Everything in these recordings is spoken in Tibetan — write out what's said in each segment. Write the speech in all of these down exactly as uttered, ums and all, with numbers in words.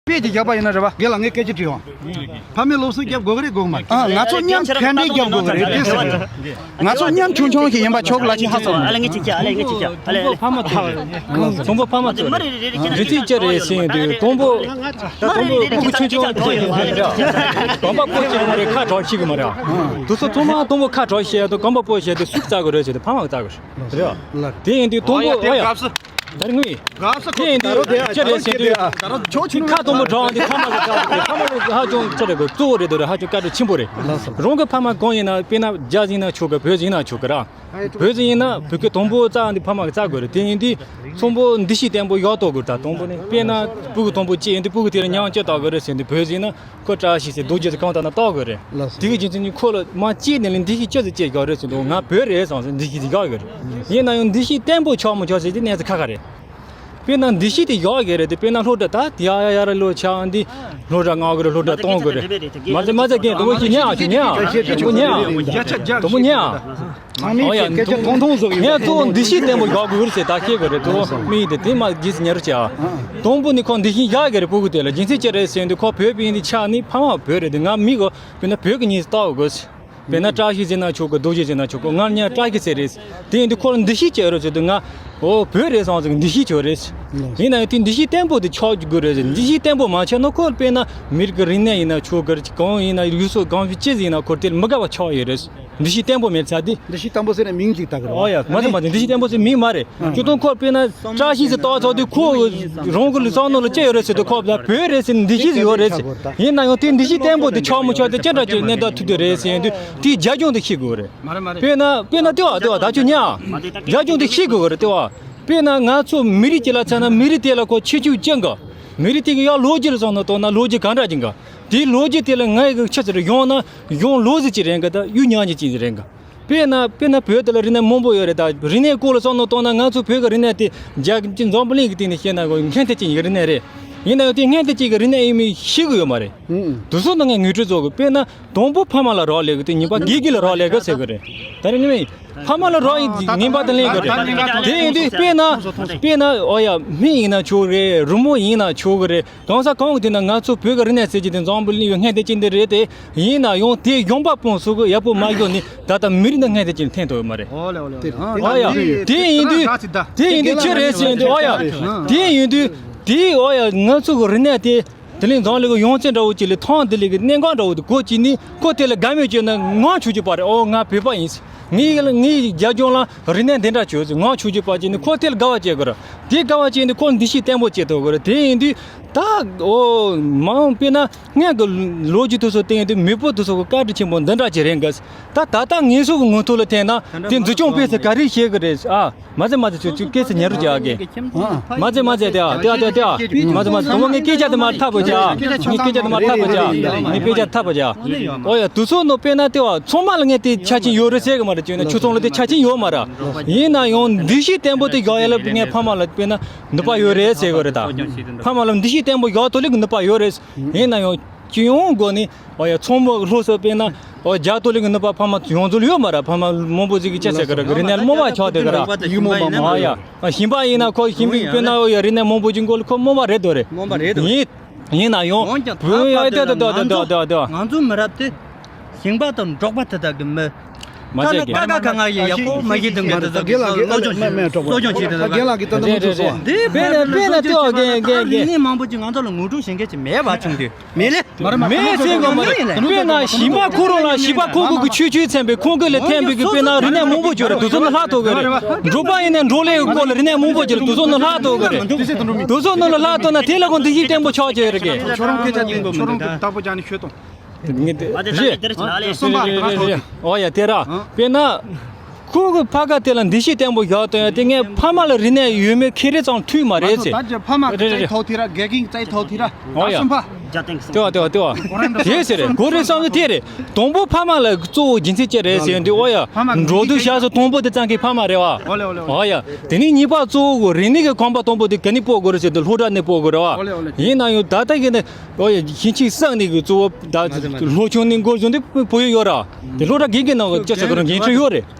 དཔེ་ཅིག་བཞག་པ་ཡིན་ན་རེད་པ། རྒན་ལགས་ངས་སྐད་ཆ་དྲིས་ཡོང་། ཕ་མས་སློབ་གསོ་རྒྱབ་དགོས་ཀྱི་རེད་དགོས་མ་རེད། ཨ། ང་ཚོ་མཉམ་ཕན་འབྲས་རྒྱབ་དགོས་ཀྱི་རེད། དེ་ཟེར་གི་རེད། ང་ཚོ་མཉམ་ཆུང་ཆུང་ཞིག་ཡིན་པ་ཆོག་གི་ལ་ཅིག་ཧ་ཚང་། ཨ་ལས་ངས་ཅིག་བྱ། ཨ་ལས་ངས་ཅིག་བྱ། ཨ་ལས། ཨ་ལས། ཕ་མ་ཐག་རེད། དང་པོ་ཕ་མ་ཐག་རེད། རི་ཚིག་ཅི་རེད་ཟེར་དུས་དང་པོ། ད་དང་པོ་སྤུ་གུ་ཆུང་ཆུང་དེ་ཡིན་རེད། གོམ་པ་སྤོ་ཅིག་རེད། ཁ་གྲག་ཤེས་གི་མ་རེད། དེ་ཚོ་ཚང་མ་དང་པོ་ཁ་གྲག་ཤེས་དང་གོམ་པ་སྤོ་ཤེས་དེ་སུས་བཙལ་དགོས་རེད་ཟེར་དུས་ཕ་མ་གིས་བཙལ་དགོས་རེད། རེད། དེ་ཡིན་དུས་དང་པོ། ཨོ་ཡ། ད་རེས་ངུས། དེ་ཡིན་དུས་ཅི་རེད་ཟེར་དུས། ཁ་དང་པོ་གྲགས་འདི་ཕ་མ་གིས་བཙལ་དགོས་རེད། ཕ་མ་ལ་ཧ་ཅང་ཅི་རེད་གོ་གཙོ་བོ་རེད་དོ་རེད། ཧ་ཅང་བཀའ་དྲིན་ཆེན་པོ་རེད། རང་གི་ཕ་མ་གང་ཡིན་ན། དཔེར་ན་རྒྱ་ཡིན་ན་ཆོག་གི་བོད་ཡིན་ན་ཆོག་གི་ར། བོད་ཡིན་ན་བོད་སྐད་དང་པོ་བཙལ་འདི་ཕ་མ་གིས་བཙལ་དགོས་རེད། དེ་ཡིན་དུས་ཚང་པོ་འདུ་ཤེས་བརྟན་པོ་ཡག་གཏོང་དགོས་རེད། ད་དང་པོ་ནས་དཔེར་ན་སྤུ་གུ་དང་པོ་སྐྱེས་ཡིན་དུས་སྤུ་གུ་དེ་ལ་མྱིང་ཅི་བཏགས་དགོས་རེད་ཟེར་དུས་བོད་ཡིན་ན་ཁོ་བཀྲ་ཤིས་ཟེར་རྡོ་རྗེ་ཟེར་གང་བཏགས་ན་བཏགས་དགོས་རེད། དེ་གི་རྒྱུ་མཚན་ནི་ཁོ་ལ་མ་སྐྱེས་ནས་ལས་འདུ་ཤེས་ཅི་ཟིག་སྐྱེས་ཡོད་རེད་ཟེར་དུས་ང་བོད་རེད་བསམ་ཟེར་འདུ་ཤེས་དེ་ཡག་ཡོད་རེད། ཡིན་ན་ཡང་འདུ་ཤེས་བརྟན་པོ་ཆགས་མི་ཆགས་ཟེར་དེ་གནས་ཚུལ་ཁ་ཁ་རེད། དཔེར་ན་འདུ་ཤེས་དེ་ཡག་གི་རེད་དེ། དཔེར་ན་སློབ་གྲྭ་ད་དེ་ཡ་ཡ་ཡ་ར་ལོ་ཆགས་འདི་སློབ་གྲྭ་མངགས་དགོས་རེད། སློབ་གྲྭ་གཏོང་དགོས་རེད། མ་ཚད་མ་ཚད་རྒན་དུ་བོ་ཞིག་ཉན་ཨ། ཞིག་ཉན་ཨ། དུ་བོ་ཉན་ཨ། ཚང་མས་ཨོ་ཡ། སྐད་ཆ་ཐུང་ཐུང་བཟོ་གི་ཡོད། ངས་གཙོ་བོ་འདུ་ཤེས་བརྟན་པོ་ཡག་དགོས་རེད་ཟེར་ད་ཤེས་དགོས་རེད། དུ་བོ་མི་ཡིན་དེ་དེ་མ་རྒྱུས་ཉེ་རུ་བྱས་ཨ། དང་པོ་ནི་ཁོ་འདུ་ཤེས་ཡག་གི་རེད། སྤུ་གུ་དེ་ལ་རྒྱུ་མཚན་ཅི་རེད་ཟེར་དུས་ཁོ་བོད་པ་ཡིན་དེ་ཆགས་ནི་ཕ་མ་བོད་རེད་དེ་ང་མི་གོ་དཔེར་ན་བོད་ཀྱི་ཉིས་ལྟ་བ་དགོས། དཔེར་ན་བཀྲ་ཤིས་ཟེར་ན་ཆོག་གི་རྡོ་རྗེ་ཟེར་ན་ཆོག་གི་ང་གཉིས་བཀྲ་ཤིས་ཟེར་རེད། དེ་ཡིན་དུས་ཁོ་ལ་འདུ་ཤེས་ཅི་ཡོད་རེད་ཟེར་དུས་ང་ཨོ་བོད་རེད་བསམ་ཟིག་འདུ་ཤེས་ཅི་ཡོད་རེད། ཡིན་ན་ཡང་དེ་འདུ་ཤེས་བརྟན་པོ་དེ་ཆགས་དགོས་རེད། འདུ་ཤེས་བརྟན་པོ་མ་ཆགས་ན་ཁོ་དཔེར་ན་མི་རིགས་ཀྱི་རིག་གནས་ཡིན་ན་ཆོག་གི་རེད། གང་ཡིན་ན་ཡུལ་སྲོལ་གང་ཞིག་ཅི་ཟིག་ཡིན་ན་ཁོ་དེ་ལ་མི་དགའ་བ་ཆགས་ཡོད་རེད། འདུ་ཤེས་བརྟན་པོ་མེད་ཚར་དུས། འདུ་ཤེས་བརྟན་པོ་ཟེར་ན་མིང་ཅིག་བཏགས་གི་རེད། ཨོ་ཡ། མ་ཟེར་མ་ཟེར། འདུ་ཤེས་བརྟན་པོ་ཟེར་མིང་མ་རེད། ཁྱོད་དང་ཁོ་དཔེར་ན་བཀྲ་ཤིས་ཟེར་བཏགས་ཚར་དུས་ཁོ་རང་གི་ལུས་བསམ་ནོར་ལ་ཅི་ཡོད་རེད་ཟེར་དུས་ཁོ་ལ་བོད་རེད་ཟེར་འདུ་ཤེས་ཟིག་ཡོད་རེད་ཟེར། ཡིན་ན་ཡང་དེ་འདུ་ཤེས་བརྟན་པོ་དེ་ཆགས་མི་ཆགས་དེ་ཅི་འདྲ་ཅིག་གནས་སྟངས་ཐུག་དེ་རེད་ཟེར་ཡིན་དུས་དེའི་རྒྱབ་ལྗོངས་དེ་ཤེས་དགོས་རེད། དཔེར་ན་དཔེར་ན་ལྟེ་བ་ལྟེ་བ་ད་ཁྱོད་ཉན་ཨ། རྒྱབ་ལྗོངས་དེ་ཤེས་དགོས་རེད་ལྟེ་བ། དཔེར་ན་ང་ཚོ་མི་རིགས་ཅིག་ལ་མཚོན་ན་མི་རིགས་དེ་ལ་ཁོ་ཁྱད་ཆོས་ཅི་འགའ། མི་རིགས་དེ་གི་ཡང་ལོ་རྒྱུས་ལ་བསམ་བློ་བཏང་ན་ལོ་རྒྱུས་གང་འདྲ་ཅིག་འགའ། དེའི་ལོ་རྒྱུས་དེ་ལ་ངའི་གི་ཆི་ཟེར་གཞུང་ན་གཞུང་ལོ་ཟེར་ཅིག་རེད་འགའ། ད་གཡུ་ཉག་ཅིག་ཅིག་རེད་འགའ། དཔེར་ན་དཔེར་ན་བོད་དེ་ལ་རིག་གནས་མང་པོ་ཡོད་རེད། ད་རིག་གནས་སྐོར་ལ་བསམ་བློ་བཏང་ན་ང་ཚོ་བོད་ཀྱི་རིག་གནས་དེ་རྒྱལ་སྤྱི་འཛམ་བུ་གླིང་གི་སྟེང་ནས་བཤད་ན་གོ་སྔོན་ཐོན་ཅན་གྱི་རིག་གནས་རེད། ཡིན་ན་ཡང་དེ་སྔོན་ཐོན་ཅན་གྱི་རིག་གནས་ཡིན་མིན་ཤེས་གི་ཡོད་མ་རེད། དེ་ཚོ་ནི་ངས་ངོས་འཛིན་བཟོ་གི། དཔེར་ན་དང་པོ་ཕ་མ་ལ་རག་ལས་གི་དེ་ཉིན་པ་དགེ་རྒན་ལ་རག་ལས་གི་ཟེར་གི་རེད། ད་རེས་ནི་ཕ་མ་ལ་རག་ཡིན་ངན་པ་དང་ལེན་གི་རེད། དེ་ཡིན་དུས་དཔེར་ན་དཔེར་ན་ཨོ་ཡ་སྨན་ཡིན་ན་ཆོག་གི་རེད། རི་མོ་ཡིན་ན་ཆོག་གི་རེད། གང་ཟག་གང་གི་དེ་ན་ང་ཚོ་བོད་ཀྱི་རིག་གནས་ཟེར་གྱི་དེ་འཛམ་བུ་གླིང་ཡོད་སྔོན་ཐོན་ཅན་དེ་རེད་དེ། ཡིན་ན་ཡང་དེ་གཞོན་པ་སྤུན་ཚོགས་ཀྱི་ཡག་པོ་མ་ཡོད་ནི་ད་ལྟ་མི་རིགས་ནི་སྔོན་ཐོན་ཅན་ཐོན་ཐུབ་ཡོད་མ་རེད། ཨོ་ཡ། དེ་ཡིན་དུས་དེ་ཡིན་དུས་ཅི་རེད་ཟེར་དུས་ཨོ་ཡ། དེ་ཡིན་དུས་དེ་ཨོ་ཡ་ང་ཚོ་གི་རིག་གནས་དེ་དེ་ལས་འཛམ་གླིང་གི་ཡང་རྩེ་འདྲ་བོ་ཅིག་ལས་ཐང་དེ་ལས་གི་གནད་འགག་འདྲ་བོ་དེ་གོ་གྱིས་ནི་ཁོ་དེ་ལ་དགའ་མོས་བྱས་ན་ངོམ་ཆོག་རྒྱུ་པ་རེད། ཨོ་ང་བོད་པ་ཡིན། ངའི་ངའི་རྒྱབ་ལྗོངས་ལ་རིག་གནས་འདི་འདྲ་བྱོས་ཟེར་ངོམ་ཆོག་རྒྱུ་པ་བྱས་ནས་ཁོ་དེ་ལ་དགའ་བ་བྱེད་དགོས་རེད། དེ་དགའ་བ་བྱས་ནས་ཁོ་འདུ་ཤེས་བརྟན་པོ་བྱེད་ཐུབ་དགོས་རེད། དེ་ཡིན་དུས་ད་ཨོ་མ་འོངས་དཔེར་ན་སྔོན་གྱི་ལོ་རྒྱུས་དེ་ཚོ་བལྟས་ཡོང་དུས་མེས་པོ་དེ་ཚོ་གི་བཀའ་དྲིན་ཆེན་པོ་འདི་འདྲ་ཅིག་རེད་འགའ། ད་ད་ལྟ་ངེད་ཚོ་གི་ངོ་ཐོག་ལ་ཐེན་ན་དེ་འཛུགས་སྐྱོང་སྤེལ་ཚེ་ག་རེ་བྱེད་གི་རེད་ཨ། མ་ཟེར་མ་ཟེར་ཁྱོད་ཁྱོད་སྐད་ཆ་ཉན་རོགས་བྱ་གི། མ་ཟེར་མ་ཟེར་དེ་ཨ་དེ་ཨ་དེ་ཨ་དེ་ཨ། མ་ཟེར་མ་ཟེར་དུང་ངའི་སྐད་ཆ་དེ་མར་ཐབས་པ་བྱ། ངའི་སྐད་ཆ་དེ་མར་ཐབས་པ་བྱ། ངའི་སྐད་ཆ་ཐབས་པ་བྱ། ཨོ་ཡ་དུ་ཚོ་ནོ་དཔེར་ན་དེ་བ་ཚང་མ་ལ་ངས་དེ་ཆ་རྐྱེན་ཡོད་རེད་ཟེར་གི་མ་རེད། བྱས་ན་ཁྱོད་ཚང་ལ་དེ་ཆ་རྐྱེན་ཡོད་མ་རེད། ཡིན་ན་ཡང་འདུ་ཤེས་བརྟན་པོ་དེ་རྒྱག་ཡ་ལ་ངས་ཕ་མ་ལ་དཔེར་ན་ནུས་པ་ཡོད་རེད་ཟེར་གི་རེད་ད། ཕ་མ་ལ་འདུ་ཤེས་བརྟན་པོ་རྒྱག་ཐུབ་ལེ་གི་ནུས་པ་ཡོད་རེད། ཡིན་ན་ཡང་། སྤྱི་ཡོངས་སྒོ་ནས་ཨོ་ཡ་ཚང་མ་སློབ་གསོ་སྤེལ་ན་ཨོ་རྒྱ་གཏོགས་ལུགས་ཀྱི་ནུས་པ་ཕ་མ་ཡོངས་རྫོགས་ཡོད་མ་རེད། ཕ་མ་མང་པོ་ཅིག་གིས་ཅི་ཟེར་གི་རེད། རིག་གནས་ལ་རྨོངས་པ་ཆགས་བསྡད་གི་རེད། ཡིག་རྨོངས་པ་མང་ཡ། ཨ་ཞིང་པ་ཡིན་ན་ཁོ་ཞིང་པའི་དཔེར་ན་ཨོ་ཡ་རིག་གནས་མང་པོ་ཅིག་མགོ་ལ་ཁོ་རྨོངས་པ་རེད་དོ་རེད། རྨོངས་པ་རེད་དོ། ཡིན་ཡིན་ན་ཡང་འོན་ཀྱང་ད་བོད་ཡ་བར་དུ་དེ་དེ་ང་ཚོ་དེ་དེ་དེ་ང་ཚོ་མི་རབས་དེ་ཞིང་པ་དང་འབྲོག་པ་དེ་དག་གི་མི། མ་ད་ཟེར་ནི་གི། ཀ་ཀ་ག་ང་ཡི་ཡག་པོ་མ་ཤེས་དང་གི་དེ་ཚོ་གི་གསོ་སྐྱོང་བྱེད་དེ་ད་རྒན་ལགས་ཀྱིས་ད་ལྟ་ང་ཚོ་སོང་། འདི་དཔེར་ན་དཔེར་ན་ལྟེ་བ་རྒན་རྒན་རིག་གནས་མང་པོ་ཅིག་ང་ཚོ་ལ་ངོ་སྤྲོད་བྱེད་མཁན་ཅིག་མེད་པ་བྱུང་དུས་མེད་ལེ། མེད་ཟེར་གི་མ་རེད། དཔེར་ན་ཞིང་པ་ཁོ་རང་ལ་ཞིང་པ་ཁོ་ཁོ་གི་ཆོས་ཆོས་ཚན་པའི་ཁོང་གི་ལས་ཐོན་པའི་གི་དཔེར་ན་རིག་གནས་མང་པོ་ཅིག་ཡོད་རེད། དེ་ཚོ་ནི་ལྷག་ཐུབ་གི་རེད། འབྲོག་པ་ཡིན་ནའི་འབྲོག་ལས་ཀྱི་སྐོར་ལ་རིག་གནས་མང་པོ་ཅིག་རེད། དེ་ཚོ་ནི་ལྷག་ཐུབ་གི་རེད། དེ་ཚོ་ནི་ལྷག་ཐུབ་ན་དེ་ལ་ཁོང་འདུ་ཤེས་བརྟན་པོ་ཆགས་ཀྱི་རེད་གི། ཁྱོད་རང་སྐད་ཆ་དེ་ཁྱོད་རང་གི་བདག་པོ་རྒྱག་ནས་ཤོད་དང་། ངས་དེ་རེད། གསུམ་པ་རེད། ཨོ་ཡ་དེ་ར། ཨ། དཔེར་ན། ཁོ་གི་ཕ་ག་དེ་ལ་འདུ་ཤེས་བརྟན་པོ་བཞག་དང་ཡ་དེ་ངས་ཕ་མ་ལ་རིག་གནས་ཡོད་མེད་ཁེ་རེ་ཙམ་ཐུག་མ་རེད་ཟེར། ད་ཀྱི་ཕ་མ་གི་རེད་རེད་རེད། བཙའ་ཐོག་ཐི་ར་དགེ་རྒན་བཙའ་ཐོག་ཐི་ར། ཨོ་ཡ། གསུམ་པ། དེ་བ་དེ་བ་དེ་བ། དེ་ཟེར་རེད། གོ་རེ་བསམ་ཚུལ་དེ་རེད། དང་པོ་ཕ་མ་ལ་གཙོ་བོ་རྒྱུ་མཚན་ཅི་རེད་ཟེར་དུས་ཨོ་ཡ། ཕ་མ་གི་འགྲོ་དུས་ཞག་སུ་དང་པོ་དེ་བཙལ་མཁན་ཕ་མ་རེད་བ། ཨོ་ལེ་ཨོ་ལེ་ཨོ་ལེ། ཨོ་ཡ། དེ་ནས་གཉིས་པ་གཙོ་བོ་གོ་རིག་གནས་ཀྱི་གོམ་པ་དང་པོ་དེ་ག་ནས་སྤོ་དགོས་རེད་ཟེར་དུས་སློབ་གྲྭ་ནས་སྤོ་དགོས་རེད་བ། ཨོ་ལེ་ཨོ་ལེ། ཡིན་ན་ཡང་ད་ལྟ་གི་ནི། ཨོ་ཡ་ཞིང་ཆེན་གསུམ་ནས་གི་གཙོ་བོ་ད་སློབ་ཆུང་ནས་འགོ་བཟུང་དུས་བོད་ཡིག་ཡོད་ར། དེ་སློབ་གྲྭ་དགེ་རྒན་ནང་གི་སྤྱི་ཚོགས་ཀྱི་འགན་འཁྲི་ཡོད་རེད།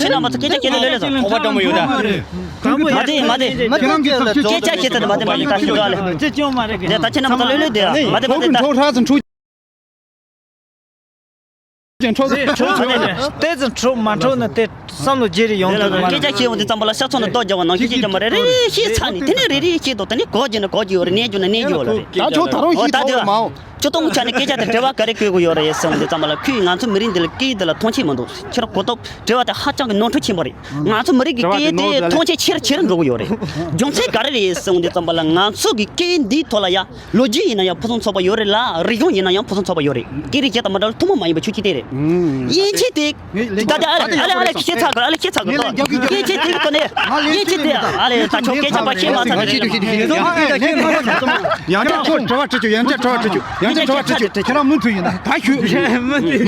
ཁྱེད་རྣམ་པ་ཚོ་སྐད་ཆ་བཤད་ན་ལོས་ལོས་ཟེར། ཁོག་པ་སྤྲང་པོ་ཡོད་ད། མ་དེ་མ་དེ། ཁྱེད་རང་གི་ཐབས་ཤེས་སྐད་ཆ་བཤད་ཚར་ན་མ་དེ་མ་དེ་ད་ཤི་འགྲོ་ལེ། ཁྱེད་རྣམ་པ་ཚོ་ལོས་ལོས་དེ་མ་དེ་མ་དེ་ད། འཕྲོག་ཧྲ་ཙམ་འཕྲོག་ཅན་འཕྲོག་ཙམ་འཕྲོག་ཙམ། དེ་ཙམ་འཕྲོག་མ་འཕྲོག་ན་དེ་བསམ་བློ་བརྗེ་རེ་ཡོང་དུས་མ་རེད། སྐད་ཆ་བཤད་འོང་དུས་ཙམ་པ་ལ་ཤ་ཚ་ནས་ལྟོ་རྒྱབ་པ་ནང་བཞིན་བཤད་ཀྱི་མ་རེད། རེ་རེ་བཤད་ཚར་ནས་དེ་ནས་རེ་རེ་བཤད་དོ། དེ་ནས་གོ་རྒྱུ་ན་གོ་རྒྱུ་ཡོད་རེད། ནས་རྒྱུ་ན་ནས་རྒྱུ་ཡོད་རེད། ད་ཁྱོད་ད་རུང་ཨོ་ད་བཤད་དེ་ཐུབ་མ་འོང་། ཁྱོད་གཏོང་ཆ་ནས་སྐད་ཆ་དེ་དྲི་བ་ག་རེ་བཀོད་དགོས་ཡོད་རེད་ཟེར་འོང་དུས་ཙམ་པ་ལ། ཁོས་ང་ཚོ་མི་རིགས་འདི་ལ་སྐད་ཡིག་འདི་ལ་མཐོང་ཆེན་མི་འདུག་ཁྱེད་རང་གོ་རྟོགས་དྲི་བ་དེ་ཧ་ཅང་གི་ནོར་འཁྲུལ་ཆེན་པོ་རེད། ང་ཚོ་མི་རིགས་ཀྱི་སྐད་ཡིག་དེ་མཐོང་ཆེན་ཆེ་རུ་ཆེ་རུ་འགྲོ་གི་ཡོད་རེད། རྒྱུ་མཚན་ག་རེ་རེད་ཟེར་འོང་དུས་ཙམ་པ་ལ། ང་ཚོ་གི་སྐད་ཡིག་འདིའི་ཐོག་ལ་ཡ་ལོ་རྒྱུས་ཡིན་ན་ཡང་ཕུན་སུམ་ཚོགས་པ་ཡོད་རེད་ལ། རིག་གཞུང་ཡིན་ན་ཡང་ཕུན་སུམ་ཚོགས་པ་ཡོད་རེད། སྐད་རིགས་གཞན་དང་མ་འདྲ་བ་ཐུན་མོང་མ་ཡིན་པ་ཆོས་ཅན་དེ་རེད། དབྱིན་ཇི་དེ། ད་ལྟ་ཨ་ལེ་ཨ་ལེ་ཨ་ལེ་ཁྱེད་ཚ་གི་ཨ་ལེ་ཁྱེད་ཚ་གི་ཨིན་ཇི་དེ་གི་ཐོག་ནས་ཨིན་ཇི་དེ་ཨ་ལེ་ད་ཁྱོད་སྐད་ཆ་པ་ཤེས་མ་ཚར་ནས། ཡང་བསྐྱར་ཁོ་དྲི་བ་དྲི་ཆོག་ཡང་བསྐྱར་དྲི་བ་དྲི་ཆོག་ཡང་བསྐྱར་དྲི་བ་དྲི་ཆོག་ཁྱེད་རང་མུ་མཐུད་ཡིན་ན་ད་ཞུ།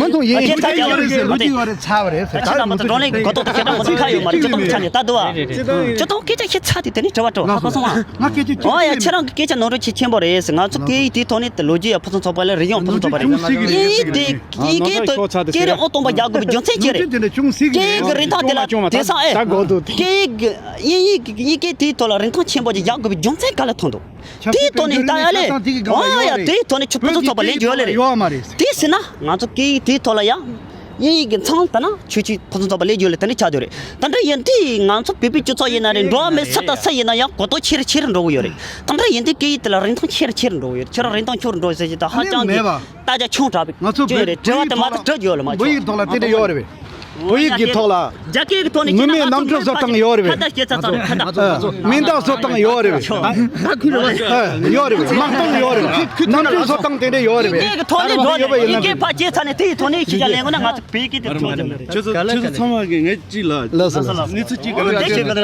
མུ་མཐུད་ཡིན། ཁྱེད་ཚ་གི་ཨ་ལེ་ལོ་རྒྱུས་ཡོད་རེད་ཚ་བ་རེད་ཟེར། ད་ཁྱེད་རྣམ་པ་ཚོ་བགྲོ་གླེང་གོ་རྟོགས་དང་ཤེས་སྟངས་མ་ཚང་ཁ་ཡོད་མ་རེད། སྤྱིར་བཏང་ཆ་ནས་ད་འདུག་བ། སྤྱིར་བཏང་སྐད་ཆ་ཤེས་ཚ་དེ་དེ་ནས་དྲི་བ་དྲི་བ་ཧ་གོ་སོང་ཨ། ང་སྐད་ཆ་ཁྱོད་ཨོ་ཡ་ཁྱེད་རང་གི་སྐད་ཆ་ནོར་འཁྲུལ་ཆེ་ཆེན་པོ་རེད་ཟེར། ང་ཚོ་སྐད་ཡིག་དེའི་ཐོག་ནས་དེ་ལོ་རྒྱུས་ཡང་ཕུན་སུམ་ཚོགས་པ་ལས་རིག་གཞུང་ཕུན་སུམ་ཚོགས་པ་རེད། དབྱིན་ཡིག་དེ་དབྱིན་སྐད་དུ་སྐད་རིགས་ཨང་སྟོང་པ་རྒྱག་དགོས་པའི་རྒྱུ་མཚན་ཅི་རེད། སྐད་ཡིག་གི་རིན་ཐང་དེ་ལ་དེང་སང་ཨེ། སྐད་ཡིག་གི་དབྱིན་ཡིག་གི་དབྱིན་སྐད་དེའི་ཐོག་ལ་རིན་ཐང་ཆེན་པོ་ཅིག་རྒྱག་དགོས་པའི་རྒྱུ་མཚན་ག་ལ་ཐོན་འདུག་དེའི་ཐོག་ནས་ད་ཨ་ལེ། ཨོ་ཡ་དེའི་ཐོག་ནས་ཁྱོད་ཕུན་སུམ་ཚོགས་པ་ལེན་རྒྱུ་ཡོད་ལེ་རེད། དེ་ཟེར་ན་ང་ཚོ་སྐད་ཡིག་དེའི་ཐོག་ལ་ཡང་། དབྱིན་ཡིག་གི་མཚང་ལྟ་ན་ཆོས་ཅན་ཕུན་སུམ་ཚོགས་པ་ལས་རྒྱུ་ལས་དེ་འདྲ་ཆགས་བསྡད་རེད། དེ་འདྲ་ཡིན་དུས་ང་ཚོ་བོད་པའི་སྤྱི་ཚོགས་ཡིན་ན་རེད། འགྲོ་བ་མི་སུ་དང་སུ་ཡིན་ན་ཡང་གོ་རྟོགས་ཆེ་རུ་ཆེ་རུ་འགྲོ་གི་ཡོད་རེད། དེ་འདྲ་ཡིན་དུས་སྐད་ཡིག་དེ་ལ་རིན་ཐང་ཆེ་རུ་ཆེ་རུ་འགྲོ་གི་ཡོད་རེད། ཁྱེད་རང་རིན་ཐང་ཆེ་རུ་འགྲོ་ཟེར་གྱི་ད་ཧ་ཅང་གི་ད་ཆ་ཆུང་དྲགས་པའི་ང་ཚོ་ཅི་ཡོད་རེད། དྲི་བ་དེ་མ་གཏོགས་འགྲོ་རྒྱུ་ཡོད་ལ་མ་བོད་ཡིག་ཐོག་ལ་དེ་འདྲ་ཡོད་རེད་པས། བོད་ཡིག་གི་ཐོག་ལ། རྒྱ་སྐད་ཀྱི་ཐོག་ནས་མི་མེད་གནམ་གྲུ་བཟོ་སྟངས་ཡོད་རེད་པས། ཁ་བརྡ་བྱེད་ས་དང་ཁ་བརྡ། མེ་མདའ་བཟོ་སྟངས་ཡོད་རེད་པས། ཡོད་རེད་པས། དམག་སྟངས་ཡོད་རེད་པས། གནམ་གྲུ་བཟོ་སྟངས་དེ་འདྲ་ཡོད་རེད་པས། དབྱིན་སྐད་ཀྱི་ཐོག་ནས་འགྲོ་ནས་དབྱིན་སྐད་ཕར་བརྗེད་ཚར་ནས་དེའི་ཐོག་ནས་ཤེས་བྱ་ལེན་དགོས་ན་ང་ཚོ་བོད་སྐད་དེ་ཐོན་གྱི་མ་རེད། ཁྱེད་ཚོ་ཁྱེད་ཚོ་ཚང་མ་གིས་ངས་གཅིག་ལ་ལགས་སོ་ལགས་སོ། གནས་ཚུལ་གཅིག་ག་ལ་ང་ཚོ་སྐད་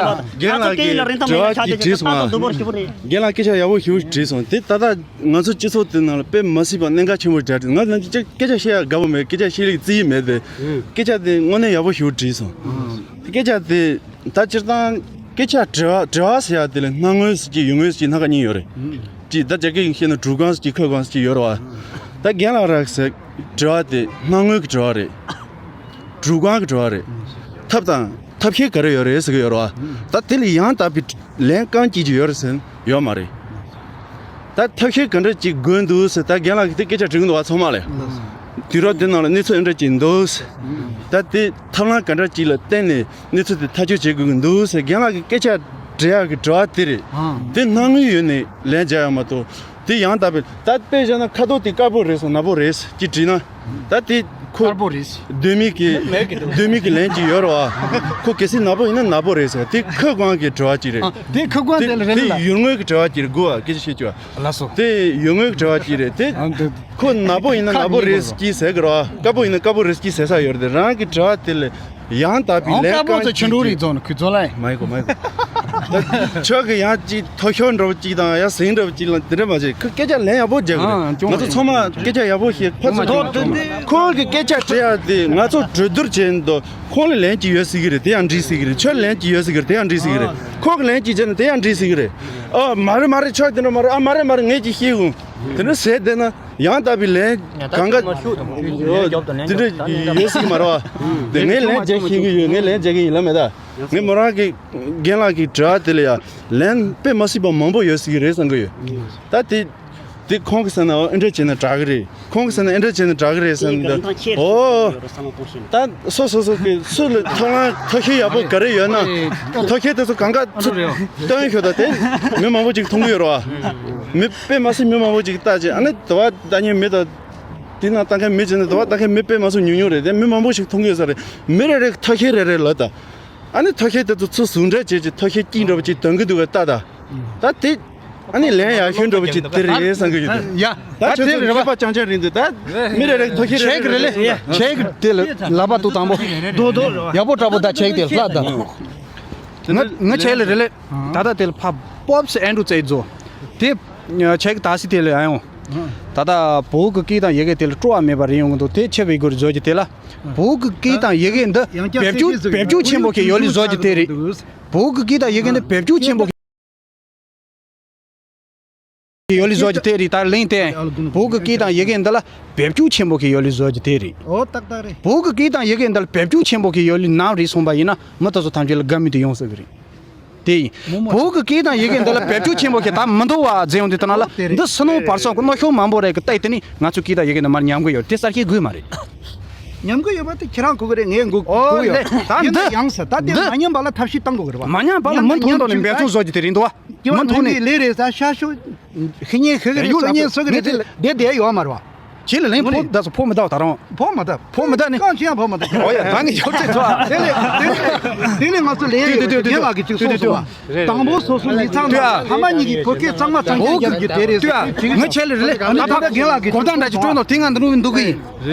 ཆ་ཡག་པོ་ཞེ་པོ་རེད། རྒན་ལགས་སྐད་ཆ་ཡག་པོ་ཞེ་པོ་རེད། ང་ཚོ་སྤྱི་ཚོགས་དེ་ནང་ལ་དཔེ་མ་སྲིད་པ་གནད་འགག་ཆེན་པོ་རེད་དྲན། ང་ནི་སྐད་ཆ་བཤད་ཡག་དགའ་པོ་མེད། སྐད་ཆ་བཤད་ལེགས་རྩིས་མེད་དེ། སྐད་ཆ་དེ་དངོས་གནས་ཡག་པོ་ཞེ་པོ་དྲིས་སོང་། སྐད་ཆ་དེ་ད་སྤྱིར་བཏང་སྐད་ཆ་དྲི་བ་དྲི་བ་ཟེར་ཡག་དེ་ལ་སྣང་ངོ་ཟེར་གྱི་ཡུལ་ངོ་ཟེར་གྱི་སྣ་ཁ་གཉིས་ཡོད་རེད། ཅིག་ད་རྒྱ་སྐད་ཡིན་བཤད་ན་主观ཟེར་གྱི་客观ཟེར་གྱི་ཡོད་རེད་བ། ད་རྒན་ལགས་རང་ཟེར་དྲི་བ་དེ་སྣང་ངོ་གི་དྲི་བ་རེད། 主观གི་དྲི་བ་རེད། ཐབས་དང་ཐབས་ཤེས་ག་རེ་ཡོད་རེད་ཟེར་གྱི་ཡོད་རེད་བ། ད་དེ་ལ་ཡང་དག་པའི་ལན་རྐང་གཅིག་ཅིག་ཡོད་རེད་ཟེར་ན་ཡོད་མ་རེད། ད་ཐབས་ཤེས་ག་འདྲ་ཅིག་དགོས་འདུག་ཟེར་ད་རྒན་ལགས་ཀྱིས་དེ་སྐད་ཆ་དྲི་གི་འདུག་བ་ཚང་མ་ལ། དུས་རབས་འདི་ནང་ལ་གནས་ཚུལ་འདི་འདྲ་ཅིག་འདུག་ཟེར། ད་དེ་ཐབས་ལམ་ག་འདྲ་ཅིག་ལ་བརྟེན་ནས་གནས་ཚུལ་དེ་ཐག་གཅོད་བྱེད་དགོས་ཀྱི་འདུག་ཟེར་རྒན་ལགས་ཀྱིས་སྐད་ཆ་དྲི་ཡག་གི་དྲི་བ་དེ་རེད། དེ་སྣང་ངོའི་ཡུལ་ནས་ལན་རྒྱག་ཡག་མ་གཏོགས། དེ་ཡང་དག་པའི་ད་དཔེ་བཞག་ན་ཁ་དོག་དེ་དཀར་པོ་རེད་ཟེར་ན་ནག་པོ་རེད་ཟེར་ཅིག་དྲིས་ན། ད་དེ་ཁོ་དཀར་པོ་རེད་ཟེར། ལྡོག་མེད་ཀྱི་ལྡོག་མེད་ཀྱི་ལན་ཅིག་ཡོད་རེད་བ། ཁོ་གལ་སྲིད་ནག་པོ་ཡིན་ན་ནག་པོ་རེད་ཟེར། དེ་ཁ་སྐོང་གི་དྲི་བ་ཅིག་རེད། ཨ། དེ་ཁ་སྐོང་དེ་དེ་ལ་རེད་དེ་ལ། ཡུལ་དངོས་ཀྱི་དྲི་བ་ཅིག་རེད། དགོས་བ་སྐད་ཆ་བཤད་ཀྱི་བ། ལགས་སོ། དེ་ཡུལ་དངོས་ཀྱི་དྲི་བ་ཅིག་རེད་དེ། ཨ། འདི་ཁོ་ནག་པོ་ཡིན་ན་ནག་པོ་རེད་ཅིག་ཟེར་གི་རེད་བ། དཀར་པོ་ཡིན་ན་དཀར་པོ་རེད་ཅིག་ཟེར་ས་ཡོད་རེད་དེ། རང་གི་དྲི་བ་དེ་ལ་ཡང་དག་པའི་ཨོ་ལན་དཀར་པོ་རྐང་ཚོ་ཆུ་གཅིག་འབྲུག་རིག་རྫོང་ནས་ཁུལ་རྫོང་ལ་ཡིན། མ་ཡིན་གོ་མ་ཡིན་གོ། ཁྱོད་ཀྱི་ཡང་ཅིག་ཐོ་ཤོར་འདྲ་བོ་ཅིག་དང་ཡང་ཟིང་འདྲ་བོ་ཅིག་ལ་དེ་འདྲ་མ་བྱེད། ཁོས་སྐད་ཆ་ལན་ཡག་པོ་རྒྱག་གི་རེད། ཨ་ཅུང་ང་ཚོ་ཚང་མ་སྐད་ཆ་ཡག་པོ་བཤད་ཁོ་ཚོ་ཅུང་ཅུང་ཁོ་གི་སྐད་ཆ་དྲི་ཡག་དེ་ང་ཚོ་གྲོས་བསྡུར་བྱས་འདུག་ཁོང་ལ་ལན་གཅིག་ཡོད་སྲིད་ཀྱི་རེད། དེ་ཡང་འགྲིག་སྲིད་ཀྱི་རེད། ཁྱོད་ལན་གཅིག་ཡོད་སྲིད་ཀྱི་རེད། དེ་ཡང་འགྲིག་སྲིད་ཀྱི་རེད། ཁོ་གི་ལན་གཅིག་བྱས་ན་དེ་ཡང་འགྲིག་སྲིད་ཀྱི་རེད། ཨ་མ་རེད་མ་རེད། ཁྱོད་དེ་འདྲ་མ་རེད། ཨ་མ་རེད་མ་རེད། ངས་ཅིག་ཤེས་གོ། དེ་འདྲ་ཟེར་བསྡད་ན་ཡང་དག་པའི་ལན་གང་ག་དེ་འདྲ་ཡོད་སྲིད་ཀྱི་མ་རེད་བ། དེ་ངས་ལན་རྒྱག་ཤེས་ཀྱི་ཡོད། ངས་ལན་རྒྱག་གི་ཡིན་ལབ་མེད་ད། ངས་མོ་རང་གི་རྒན་ལགས་ཀྱི་དྲི་བ་དེ་ལ་ཡང་ལན་དཔེ་མ་སྲིད་པ་མང་པོ་ཡོད་སྲིད་ཀྱི་རེད་བསམ་གྱི་ཡོད། ད་དེ་དེ་ཁོང་གི་སེམས་ན་ཨེ་འདྲ་བྱས་ན་དྲག་གི་རེད། ཁོང་གི་སེམས་ན་ཨེ་འདྲ་བྱས་ན་དྲག་གི་རེད་བསམ་གྱི་འདུག་ཨོ། ད་སོ་སོ་སོ་གི་སུ་ལ་ཐོ་རངས་ཐོ་ཤེས་ཡག་པོ་ག་རེ་ཡོད་ན་ཐོ་ཤེས་དེ་ཚོ་གང་ག་ཚུར་སྟོན་ཤོག་ད་དེ་མི་མང་པོ་ཅིག་མཐོང་གི་ཡོད་རེད་བ། མི་དཔེ་མ་སྲིད་མི་མང་པོ་ཅིག་ལྟ་ཅིག་ཨ་ནི་དུ་བ་ལྟ་མཁན་མི་དང་དེ་ན་ལྟ་མཁན་མི་བྱས་ན་དུ་བ་ལྟ་མཁན་མི་དཔེ་མ་སྲིད་ཉུང་ཉུང་རེད་དེ། མི་མང་པོ་ཞིག་མཐོང་གི་ཡོད་ས་རེད། མི་རེ་རེ་ཐོ་ཤེས་རེ་རེ་ལ་ད། ཨ་ནི་ཐོ་ཤེས་དེ་ཚོ་ཚུར་ཟུང་འབྲེལ་བྱས་ཀྱི་ཐོ་ཤེས་གཅིག་འདྲ་པོ་ཅིག་འདོན་གི་འདུག་ག་ལྟ་ད། ད་དེ་ཨ་ནི་ལན་ཡག་ཤོས་འདྲ་པོ་ཅིག་དེ་རེད་བསམ་གི་ཡོད་དེ། ཡ། ད་ད་ཁྱོད་ཚོ་རེད་མཁས་པ་རྐྱང་རྐྱང་རེད་འདུག་ད་མི་རེ་རེ་ཐོ་ཤེས་རེ་ཆེག་རེ་རེད་ལེ། ལ་ཆེག་དེ་ལ་ལག་པ་དུ་དང་པོ་རྡོ་རྡོ་ཡག་པོ་དྲག་པོ་ད་ཆེག་དེ་ལ་ལྷ་ད། ང་ང་ཆེག་ལེ་རེད་ལེ། ད་ད་དེ་ལ་ཕ་པོབ་སི་ཨན་ཌྲུ་ཙེ་ཛོ་དེ་ཆེག་ད་སི་དེ་ལ་ཨ་ཡོང་། ད་ལྟ་བོད་ཀྱི་སྐད་དང་ཡི་གེ་དེ་ལ་སྤྲོ་བ་མེད་པ་རེད་ཡོང་གི་འདུག་དེ་ཆེ་བའི་སྒོ་རུ་བཟོ་རྒྱུ་དེ་ལ། བོད་ཀྱི་སྐད་དང་ཡི་གེ་འདི་ཡང་བསྐྱར་བེད་སྤྱོད་གསལ་བཤད་བེད་སྤྱོད་ཆེན་པོ་ཞིག་ཡོད་ལེ་བཟོ་རྒྱུ་དེ་རེད། བོད་ཀྱི་སྐད་དང་ཡི་གེ་འདི་བེད་སྤྱོད་ཆེན་པོ་ཞིག་ཡོད་ལེ་བཟོ་རྒྱུ་དེ་རེད། ད་གླེང་སྟེ་བོད་ཀྱི་སྐད་དང་ཡི་གེ་འདི་ལ་བེད་སྤྱོད་ཆེན་པོ་ཞིག་ཡོད་ལེ་བཟོ་རྒྱུ་དེ་རེད། ཨོ་ཏག་ཏག་རེད། བོད་ཀྱི་སྐད་དང་ཡི་གེ་འདི་ལ་བེད་སྤྱོད་ཆེན་པོ་ཞིག་ཡོད་ལེ་ནམ་རེད་སོང་པ་ཡིན་ན་མི་དེ་ཚོ་ཐམས་ཅད་ལ་དགའ་མོས་དེ་ཡོང་སྲིད་གི་རེད། དེ་ཡིན། བོད་ཀྱི་སྐད་དང་ཡི་གེ་འདི་ལ་བེད་སྤྱོད་ཆེན་པོ་ཞིག་ད་མི་འདུག་བ་མཛད་ཡོང་དུས་ད་ན་ལ་འདི་སུ་ནོ་བར་སོགས་ཀྱི་གནོན་ཤུགས་མང་པོ་རེད་གི་ལྟ་ཡི་དེ་ནི་ང་ཚོའི་སྐད་དང་ཡི་གེ་འདི་མར་ཉམས་ཀྱི་ཡོད་དེ་གསལ་བཤད་དགོས་མ་རེད། ཉམས་ཀྱི་ཡོད་པ་དེ་ཁྱེད་རང་གོ་གི་རེད། ངས་གོ་ཨོ་གོ་ཡོད། ལེ་ད་ཡིན་འདི་ན་ཡང་ས་ད་དེ་འདི་མ་ཉམས་པ་ལ་ཐབས་ཤེས་གཏང་དགོས་གི་རེད་བ། མ་ཉམས་པ་ལ་མུ་མཐུད་ནས་འབད་བརྩོན་བཟོ་རྒྱུ་དེ་རེད་འདུག་བ། མུ་མཐུད་ནས་ལས་རེད་ས་ཤ་ཤོ་ཤི་ཉེ་ཤི་གི་རེད་ཡོད་ལ་སོ་ཉེ་སོ་གི་རེད་དེ་ལ་བསྡད་བསྡད་ཡོད་མ་རེད་བ། ཁྱེད་ལ་ལན་ཕོ་ད་སོ་ཕོ་མི་ད་ད་རང་། ཕོ་མ་ད། ཕོ་མི་ད་ནི། གང་ཅི་ཡང་ཕོ་མ་ད། ཨོ་ཡ་ད་ངས་ཞོག་ཚེ་ཚོ། དེ་ལས་དེ་ལས་དེ་ལས་ང་ཚོ་ལས་ཡོད་དེ་དེ་དེ་རྒན་ལགས་ཀྱིས་ཅིག་གསུངས་སོང་བ། དང་པོ་སོ་སོ་མི་ཚང་ན་ཕ་མ་གཉིས་ཀྱིས་བོད་སྐད་གཙང་མ་གཙང་རྐྱང་རྒྱབ་རྒྱུ་དེ་རེད་ཟེར་ཅིག་ངས་ཆེད་ལས་རེད་ལས་ཨ་ནི་ད་གོ་བརྡ་འདྲ་ཅིག་སྤྲོད་ནོ་དེ་ང་འདི་རུ་འདུག་གི་ཡིན།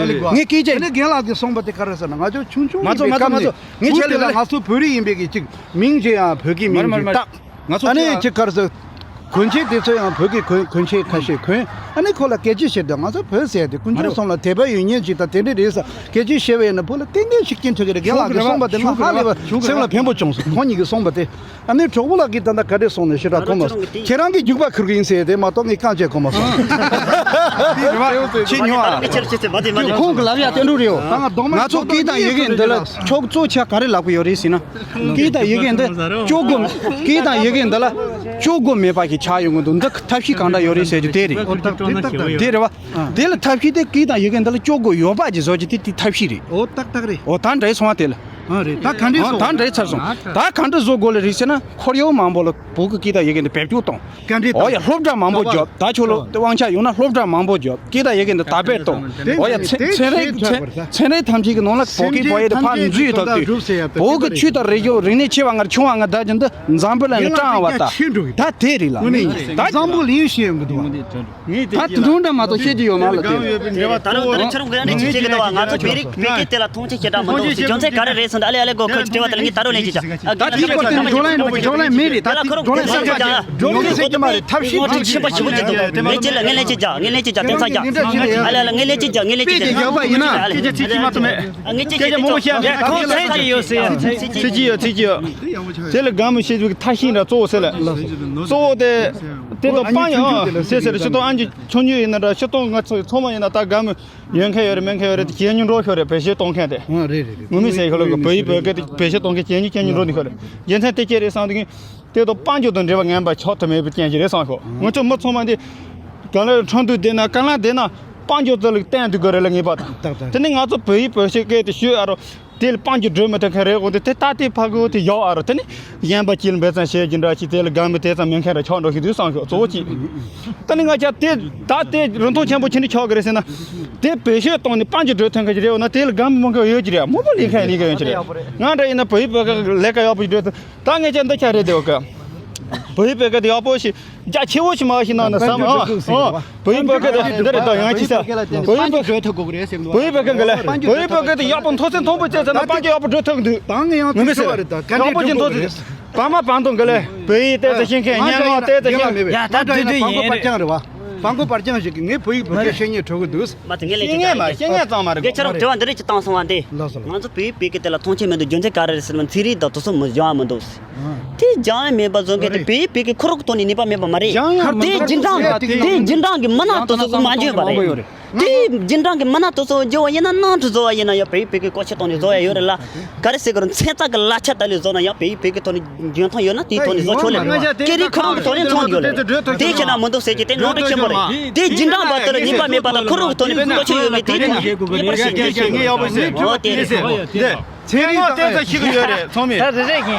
ངས་སྐད་ཆ་དེ་ནས་རྒན་ལགས་ཀྱིས་གསུངས་པ་དེ་ག་རེ་ཟེར་ན་ང་ཚོ་ཆུང་ཆུང་མ་ཚོ་མ་ཚོ་མ་ཚོ་ངས་ཆེད་ལས་ང་ཚོ་བོད་རིགས་ཡིན་པའི་གི་ཅིག་མིང་ཅིག་ཡང་བོད་ཀྱི་མིང་ཅིག་བཏགས། ང་ཚོ་ཨ་ནི་ཅིག་ག་རེ་ཟེར། གོན་ཆས་དེ་ཚོ་ཡང་བོད་ཀྱི་གོན་གོན་ཆས་ཁ་ཤས་གོན། ཨ་ནི་ཁོ་ལ་སྐད་ཆ་བཤད་དུས་ང་ཚོ་བོད་ཟེར་དེ་དཀོན་མཆོག་གསུམ་ལ་དད་པ་ཡོད་མཁན་ཅིག་དང་དེ་འདྲ་རེད་ཟེར་སྐད་ཆ་བཤད་པ་ཡིན་ན་བོད་ལ་ཏན་ཏན་ཞིག་སྐྱིན་ཐུབ་ཀྱི་རེད། རྒན་ལགས་ཀྱིས་གསུངས་པ་དེ་ང་ཧ་ལས་པ་སེམས་ལ་ཕན་པོ་བྱུང་སོང་། ཁོང་གཉིས་ཀྱིས་གསུངས་པ་དེ། ཨ་ནི་གྲོགས་པོ་ལགས་ཀྱིས་ད་ལྟ་ག་འདྲས་གསུངས་ནས་ཞེ་དྲག་གོ་མ་སོང་། ཁྱེད་རང་གིས་རྒྱུག་པ་ཁུར་གི་ཡིན་ཟེར་དེ་མ་གཏོགས་ངས་རྐང་བཅད་གོ་མ་སོང་། ཁྱེད་ཉོ་ཨ། ཁྱོད་ཁོང་གི་ལབ་ཡ་དེ་འགྲོ་རེད་ཡོ། ང་ཚོ་སྐད་དང་ཡི་གེ་འདི་ལ་ཕྱོགས་གཙོ་ཆ་ག་རེ་ལབ་གི་ཡོད་རེད་ཟེར་ན། སྐད་དང་ཡི་གེ་འདི་སྐྱོ་གོ་སྐད་དང་ཡི་གེ་འདི་ལ་སྐྱོ་གོ་མེད་པ་ཞིག་ཆགས་ཡོང་གི་འདུག་འདི་ཐབས་ཤེས་གང་འདྲ་ཡོད་རེད་ཟེར་རྒྱུ་དེ་རེད། ཨོ་ཏག་ཏག་ཏག་ཏག་དེ་རེད་བ། དེ་ལ་ཐབས་ཤེས་དེ་སྐད་དང་ཡི་གེ་འདི་ལ་སྐྱོ་གོ་ཡོད་པ་ཞིག་བཟོ་རྒྱུ་དེ་དེ་ཐབས་ཤེས་རེད། ཨོ་ཏག་ཏག་རེད། ཨོ་ད་འདྲ་སོང་བ་དེ་ལ། ཨ་རེད་ད་ག་འདྲས་ཨོ་སོང་ད་འདྲ་ཚར་སོང་། ད་ག་འདྲ་བཟོ་དགོས་ལ་རེད་ཟེར་ན་ཁོར་ཡུག་མང་པོ་ལ་བོད་ཀྱི་སྐད་དང་ཡི་གེ་འདི་བེད་སྤྱོད་གཏོང་། ག་འདྲས་ཨོ་ཡ་སློབ་གྲྭ་མང་པོ་བརྒྱབ་ད་ཁྱོད་ལོ་དབང་ཆ་ཡོད་ན་སློབ་གྲྭ་མང་པོ་བརྒྱབ་སྐད་དང་ཡི་གེ་འདི་དར་སྤེལ་གཏོང་། ཨོ་ཡ་ཚན་ཚན་རིག་ཚན་ཚན་རིག་ཐམས་ཅད་ཀྱི་ནང་ལ་བོད་སྐད་བོད་ཡིག་དེ་ཕར་འཛུལ་ཡོད་ཐབས་དུས་བོད་ཀྱི་ཆོས་དང་རིག་གཞུང་རིག་གནས་ཆེ་བ་ངར་ཆུང་བ་ངར་ད་ཀྱི་འདི་འཛམ་བུ་གླིང་ལ་སྤྲང་བ་ད་ད་དེ་རིགས་ལ་ད་འཛམ་བུ་གླིང་ཤེས་ཡོང་གི་འདུག་ད་དེ་འདྲ་འདྲ་མ་གཏོགས་ཤེས་ཀྱི་ཡོད་མ་ལ་དེ་ད་རུང་ད་རུང་ཁྱེད་རང་གིས་ཅི་བྱེད་ཀྱི་འདུག་བ། ང་ཚོ་བོད་རིགས་བོད་སྐད་དེ་ལ་མཐོང་ཆེན་ཞེ་དྲག་མི་འདུག་ཟེར། རྒྱུ་མཚན་ག་རེ་རེད་ཟེར་ན་ཨ་ལེ་ཨ་ལེ་གོ་ཁོས་དྲི་བ་དེ་ལ་ངས་ད་རུང་ལན་ཅིག་བྱ། ད་དེ་ཁོ་དེ་འགྲོ་ལན་འགྲོ་ལན་མེད་རེད། ད་དེ་འགྲོ་ལན་གསར་པ་ཅིག་འགྲོ་ལན་གསར་གྱི་མ་རེད། ཐབས་ཤེས་ཐབས་ཤེས་ཆེན་པོ་ཞེ་པོ་ཅིག་འདུག་ངས་ཅི་ལ་ངས་ལན་ཅིག་བྱ། ངས་ལན་ཅིག་བྱ། དེང་སང་བྱ། ཨ་ལེ་ཨ་ལེ་ངས་ལན་ཅིག་བྱ། ངས་ལན་ཅིག་བྱ། ཡག་པ་ཡིན་ན་ཨ་ལེ་ངས་ཅིག་ཅིག་མ་གཏོགས་མེད། ངས་ཅིག་ཅིག་མང་པོ་བཤད་ཡ་ཁོང་ཚད་ཅིག་ཡོད་ཟེར་ཡ། ཚད་ཅིག་ཡོད་ཚད་ཅིག་ཡོད། དེ་ལ་དགའ་མོ་བཤད་རྒྱུ་གི་ཐབས་ཤེས་འདྲ་གཙོ་བོ་ཟེར་ལ། གཙོ་བོ་དེ་དེ་དང་སྤང་ཡང་ཟེར་ཟེར་ཤི་ཏོ་ཨང་ཅི་ཆོ་ཉུ་ཡིན་ན་འདྲ་ཤི་ཏོ་ང་ཚོ་ཚང་མ་ཡིན་ན་ད་དགའ་མོ་ཡོད་མཁན་ཡོད་རེད་མེད་མཁན་ཡོད་རེད། དེ་གྱེན་ཉུ་འགྲོ་ཤོར་རེད། བེད་སྤྱོད་གཏོང་མཁན་དེ་ངོ་མི་ཟེར་ཤོར་ལ་བོད་ཡིག་བོད་སྐད་དེ་བེད་སྤྱོད་གཏོང་མཁན་གྱེན་ཉུ་གྱེན་ཉུ་འགྲོ་ནི་ཤོར་རེད། རྒྱུ་མཚན་དེ་སྐྱེ་རེད་བསམ་དུས་དེ་དང་སྤང་རྒྱུ་དང་འབྲེལ་བ་ངན་པ་ཆགས་ཐུབ་མེད་པའི་རྐྱེན་གྱིས་རེད་བསམ་ཤོག་ང་ཚོ་མི་ཚང་མ་འདི་ག་ལ་ཁྲང་དུ་བསྡད་ན་ག་ལ་བསྡད་ན་སྤང་རྒྱུ་ཚོ་ལ་བསྟན་དུ་དགོས་རེད་ལ་ངེས་པ་དང་། དེ་ནི་ང་ཚོ་བོད་ཡིག་བོད་སྐད་དེ་ཤོད་ཨ་རོ། དེ་ལ་སྤང་རྒྱུ་འགྲོ་མི་ཐུབ་མཁན་རེད། འོ་དེ་དེ་ལྟ་དེ་ཕ་གི་འོ་དེ་ཡག་ཨ་རོ། དེ་ནི་གཞན་པ་སྐྱིད་ལ་འབད་བརྩོན་བྱེད་ཀྱི་འདྲ་ཅིག་དེ་ལ་དགའ་མི་དེ་ཙམ་མེད་མཁན་རེད། ཆགས་འགྲོ་ཤི་དུས་བསམ་ཤོག་གཙོ་བོ་ཅིག་ད་ནི་ང་ཅག་དེ་ད་དེ་རིན་ཐང་ཆེན་པོ་ཁྱེད་ནི་ཆགས་གི་རེད་ཟེར་ན། དེ་བེད་སྤྱོད་བཏང་ནས་སྤང་རྒྱུ་འགྲོ་ཐུབ་མཁན་ཅིག་རེད། འོ་ན་དེ་ལ་དགའ་མི་མང་གི་ཡོད་ཀྱི་རེད། མང་པོ་ལས་མཁན་ལས་མཁན་ཡོད་ཀྱི་རེད། ང་འདྲ་ཡིན་ན་བོད་ཡིག་བོད་སྐད་ལས་ཀ་ཡག་པོ་ཞིག་འགྲོ་ཐུབ། ད་ངས་ཅག་འདི་ཆ་རེད་དེ་འོ་ཀ་བོད་ཡིག་བོད་སྐད་དེ་ཡག་པོ་ཞིག་རྒྱ་ཆེ་བོ་ཞིག་མ་ཞིག་ནང་ནས་བསམ་ཨ། ཨ། བོད་ཡིག་བོད་སྐད་དེ་འདི་རེད་ད་ཡང་ཅི་ས། བོད་ཡིག་བོད་སྐད་བོད་ཡིག་བོད་སྐད་ག་ལ། བོད་ཡིག་བོད་སྐད་དེ་ཡག་པོ་མཐོ་ཚད་མཐོན་པོ་བྱས་ཚར་ན་སྤང་རྒྱུ་ཡག་པོ་འགྲོ་ཐུབ་འདུག་ད་ངས་ཡང་ངོ་མི་ཚོར་བ་རེད་ད་ག་འདྲས་འགྲོ་དགོས་རེད། པ་མ་པང་དུ་འགི་ལེ། བོད་ཡིག་ཏོག་ཙམ་ཤེས་མཁན། སྙན་ངག་ཏོག་ཙམ་ཤེས་མཁན། ཡ་ད་དུས་དུས་ཡིན་རེད། པང་གོ་པར་རྐྱང་ཞིག་གིས་ངས་བོད་ཡིག་བོད་སྐད་བཤད་མཁན་གྲོགས་གི་འདུག། མ་དེ་ངས་ལས་ཤེས་མཁན་མ་ཤེས་མཁན་ཙང་མ་རེད། ངས་ཁྱེད་རང་དྲི་བ་འདི་རིགས་ཅིག་བཏང་སོང་བ་འདི། ལགས་སོ་ལགས། ང་ཚོ་བོད་ཡིག་བོད་སྐད་དེ་ལ་མཐོང་ཆེན་མི་འདུག། རྒྱུ་མཚན་ག་རེ་རེད་ཟེར་ན་ཚན་རིག་དང་དེ་ཚོ་མི་སྦྱང་ཡ་མི་འདུག། དེ་སྦྱང་ཡ་མེད་པ་བཟོ་མཁན་དེ་བོད་ཡིག་བོད་སྐད་ཁོ་རང་གི་ཐོག་ནས་ནུས་པ་མེད་པ་མ་རེད། སྦྱང་ཡ་དེ་མི་འདུག། སྦྱིན་བཏང་དེ་སྦྱིན་བཏང་གི་མི་སྣ་དེ་ཚོ་གི་མ་འཇོན་པ་རེད། དེ་སྦྱིན་བཏང་གི་མི་སྣ་དེ་ཚོ་འཇོན་པ་ཡིན་ན་ནང་དུ་བཟོ་བ་ཡིན་ན་ཡང་བོད་ཡིག་བོད་སྐད་གོ་ཆོད་ཐོག་ནས་བཟོ་ཡ་ཡོད་རེད་ལ། ག་རེ་ཟེར་གི་རེད། མཚན་རྟགས་ཀྱི་གླ་ཆ་དག་ལས་བཟོ་ན་ཡང་བོད་ཡིག་བོད་སྐད་ཐོག་ནས་འཇོན་ཐང་ཡོད་ན་དེའི་ཐོག་ནས་བཟོ་ཆོག་ལེ། སྐད་རིགས་ཁོ་རང་གི་ཐོག་ནས་མཐོང་རྒྱུ་ལེ། དེ་ཁྱེད་རང་མི་འདུག་ཟེར་གྱི་དེ་ནོར་འཁྲུལ་ཆེན་པོ་རེད། དེ་སྦྱིན་བཏང་པ་དེ་ལ་ནུས་པ་མེད་པ་དང་ཁོ་རང་གི་ཐོག་ནས་གོ་ཆོད་ཡོད་མེད་དེའི་ཐོག་ནས་ངེས་པར་ཤེས་དགོས། ཨོ་དེ་རེད། ཚན་རིག་ལྟ་ས་ཞིག་ཡོད་རེད་ཚང་མས། ད་རེ་རེ་ཡིན།